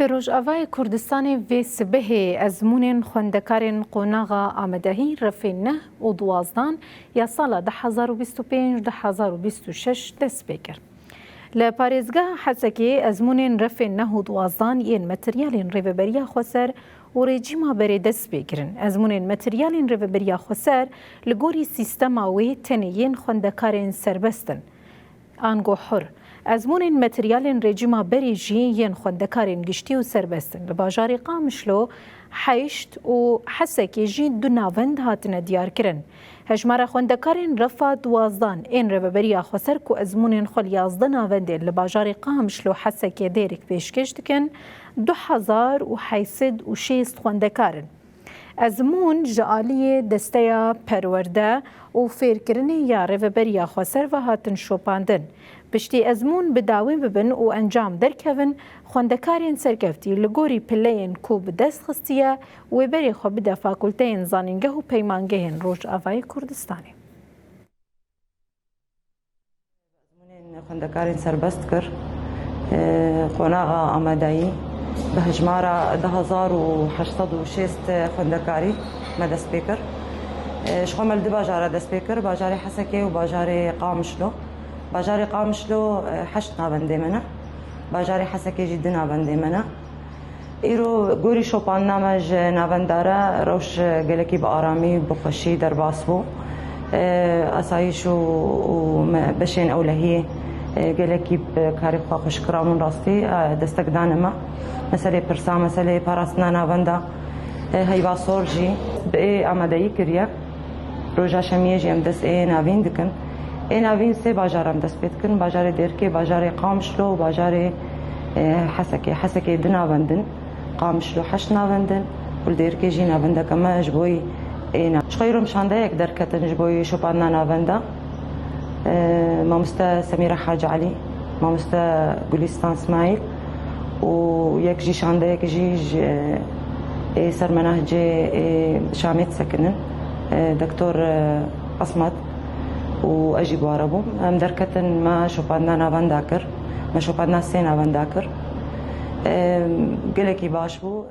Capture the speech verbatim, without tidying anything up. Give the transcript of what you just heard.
Li Rojavayê Kurdistanê vê sibehê ezmûnên xwendekarên qonaxa amadehî refên neh û duwazdan ya sala du hezar û bîst û pênc du hezar û bîst û şeş dest pê kir. Li parêzgeha Hesekê ezmûnên refên neh û duwazdan yên materyalên Rêveberiya Xweser û rejîma berê dest pê kirin. Ezmûnên materyalên Rêveberiya Xweser li gorî sîstema wê tenê yên xwendekarên serbest in. Ango hur. Ezmûnên materyalên rejîma berê jî yên xwendekarên giştî û serbest in. Li bajarê Qamişlo heşt û Hesekê jî du navend hatine diyarkirin. Hejmara xwendekarên refa duwazdan ên Rêveberiya Xweser ku ezmûnên xwe li yazdeh navendên li bajarê Qamişlo Hesekê Dêrik pêşkêş dikin, du hezar û heyt sed û şêst xwendekar in. Ezmûn ji aliyê Desteya Perwerde û Fêrkirinê ya Rêveberiya Xweser ve hatin şopandin. Piştî ezmûn bi dawî bibin û encam derkevin, xwendekarên serkeftî li gorî pileyên ku bi dest xistiye, wê berê xwe bide fakulteyên zanîngeh û peymangehên Rojavayê Kurdistanê. Ezmûnên xwendekarên serbest kir. Qonaxa amadayî bi hejmara du hezar û heşt sed û şêst xwendekarî me dest pê kir. Ji xwe me li du bajara dest pê kir, bajarê Hesekê û bajarê Qamişlo. Bajarê Qamişlo heşt navendê me ne. Bajarê Hesekê jî du navendê me ne. Îro gorî şopandina me ji navenda re rewş gelekî bi aramî, bi xweşî derbas bû. Asayîş û, û me, beşên ewlehiyê gelekî bi karê xwe xweş kirabûn rastî, destek dane me. Meselê pirsa, meselê parastina navenda, heyva sor jî bi ê amadeyî kiriye. Roja şemiyê jî em dest ê navîn dikin. Ê navîn sê bajar em dest pê dikin. Bajarê Dêrikê, bajarê Qamişlo û bajarê, e, Hesekê. Hesekê du navendin. Qamişlo heşt navendin. Û li Dêrikê jî navendeke me ji bo ê na-, ji xwe îro şandeyek derketin ji bo şopandina navenda. E, mamoste Semîra Hacî Elî, mamoste Gulîstan Smaîl û yek jî şandeyek jî ji ê sermenahcê ê Şamê disekinin, e, Doktor, e, Esmet û ez jî bi we re bûm. Em derketin, me şopandina navenda kir, me şopandina sê navenda kir. E, gelekî baş bû.